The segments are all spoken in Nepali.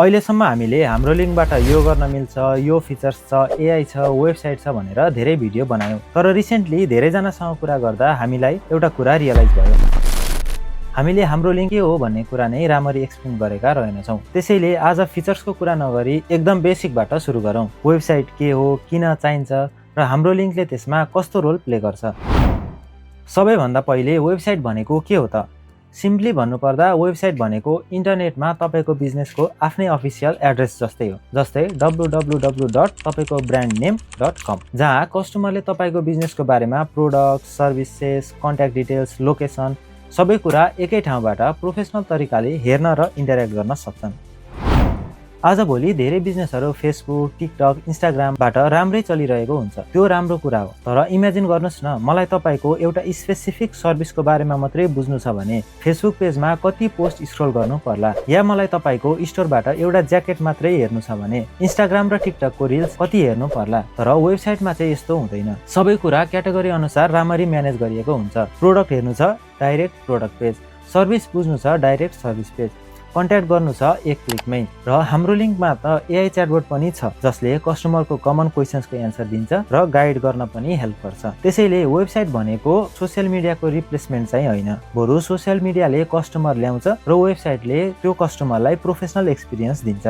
अहिलेसम्म हामीले हाम्रो लिङ्कबाट यो गर्न मिल्छ, यो फिचर्स छ, एआई छ, वेबसाइट छ भनेर धेरै भिडियो बनायौँ। तर रिसेन्टली धेरैजनासँग कुरा गर्दा हामीलाई एउटा कुरा रियलाइज भयो। हामीले हाम्रो लिङ्क के हो भन्ने कुरा नै राम्ररी एक्सप्लेन गरेका रहेनछौँ। त्यसैले आज फिचर्सको कुरा नगरी एकदम बेसिकबाट सुरु गरौँ। वेबसाइट के हो, किन चाहिन्छ र हाम्रो लिङ्कले त्यसमा कस्तो रोल प्ले गर्छ। सबैभन्दा पहिले वेबसाइट भनेको के हो त? सिम्पली भन्नुपर्दा वेबसाइट भनेको इन्टरनेटमा तपाईँको बिजनेसको आफ्नै अफिसियल एड्रेस जस्तै हो। जस्तै www.तपाईकोब्रान्डनेम.com, जहाँ कस्टमरले तपाईँको बिजनेसको बारेमा product, services, contact details, location सबै कुरा एकै ठाउँबाट प्रोफेसनल तरिकाले हेर्न र इन्टरेक्ट गर्न सक्छन्। आजभोलि धेरै बिजनेसहरू फेसबुक, टिकटक, इन्स्टाग्रामबाट राम्रै चलिरहेको हुन्छ। त्यो राम्रो कुरा हो, तर इमेजिन गर्नुहोस् न, मलाई तपाईँको एउटा स्पेसिफिक सर्भिसको बारेमा मात्रै बुझ्नु छ भने फेसबुक पेजमा कति पोस्ट स्क्रोल गर्नु पर्ला, या मलाई तपाईँको स्टोरबाट एउटा ज्याकेट मात्रै हेर्नु छ भने इन्स्टाग्राम र टिकटकको रिल्स कति हेर्नु पर्ला। तर वेबसाइटमा चाहिँ यस्तो हुँदैन। सबै कुरा क्याटेगोरी अनुसार राम्ररी म्यानेज गरिएको हुन्छ। प्रोडक्ट हेर्नु छ, डाइरेक्ट प्रोडक्ट पेज, सर्भिस बुझ्नु छ, डाइरेक्ट सर्भिस पेज, कन्ट्याक्ट गर्नु छ एक क्लिकमै। र हाम्रो लिङ्कमा त एआई च्याटबोट पनि छ, जसले कस्टमरको कमन क्वेसन्सको एन्सर दिन्छ र गाइड गर्न पनि हेल्प गर्छ। त्यसैले वेबसाइट भनेको सोसियल मिडियाको रिप्लेसमेन्ट चाहिँ होइन, बरु सोसियल मिडियाले कस्टमर ल्याउँछ र वेबसाइटले त्यो कस्टमरलाई प्रोफेसनल एक्सपिरियन्स दिन्छ।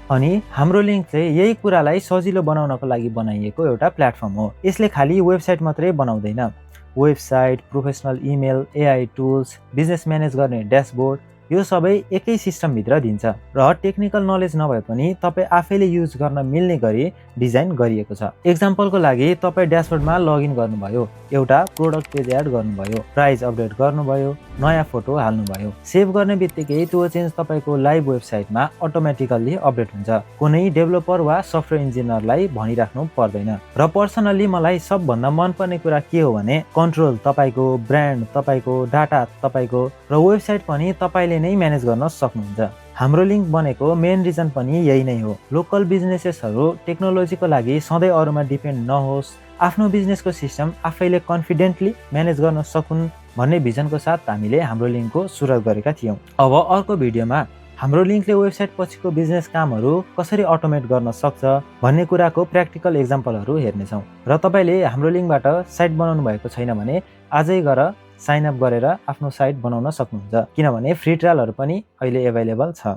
अनि हाम्रो लिङ्क चाहिँ यही कुरालाई सजिलो बनाउनको लागि बनाइएको एउटा प्लेटफर्म हो। यसले खालि वेबसाइट मात्रै बनाउँदैन। Website, professional email, AI tools, business manage गर्ने ड्यासबोर्ड, यो सबै एकै सिस्टमभित्र दिन्छ र टेक्निकल नलेज नभए पनि तपाईँ आफैले युज गर्न मिल्ने गरी डिजाइन गरिएको छ। एक्जाम्पलको लागि तपाईँ ड्यासबोर्डमा लगइन गर्नुभयो, एउटा प्रोडक्ट पेज एड गर्नुभयो, प्राइस अपडेट गर्नुभयो, नयाँ फोटो हाल्नुभयो, सेभ गर्ने बित्तिकै त्यो चेन्ज तपाईँको लाइभ वेबसाइटमा अटोमेटिकल्ली अपडेट हुन्छ। कुनै डेभलपर वा सफ्टवेयर इन्जिनियरलाई भनिराख्नु पर्दैन। र पर्सनल्ली मलाई सबभन्दा मनपर्ने कुरा के हो भने कन्ट्रोल तपाईँको, ब्रान्ड तपाईँको, डाटा तपाईँको र वेबसाइट पनि तपाईँले नै म्यानेज गर्न सक्नुहुन्छ। हाम्रो लिङ्क बनेको मेन रिजन पनि यही नै हो। लोकल बिजनेसेसहरू टेक्नोलोजीको लागि सधैँ अरूमा डिपेन्ड नहोस्, आफ्नो बिजनेसको सिस्टम आफैले कन्फिडेन्टली म्यानेज गर्न सकुन् भन्ने भिजनको साथ हामीले हाम्रो लिङ्कको सुरुवात गरेका थियौँ। अब अर्को भिडियोमा हाम्रो लिङ्कले वेबसाइट पछिको बिजनेस कामहरू कसरी अटोमेट गर्न सक्छ भन्ने कुराको प्र्याक्टिकल एक्जाम्पलहरू हेर्नेछौँ। र तपाईँले हाम्रो लिङ्कबाट साइट बनाउनु भएको छैन भने आजै गएर साइन अप गरेर आफ्नो साइट बनाउन सक्नुहुन्छ, किनभने फ्री ट्रायलहरू पनि अहिले एभाइलेबल छ।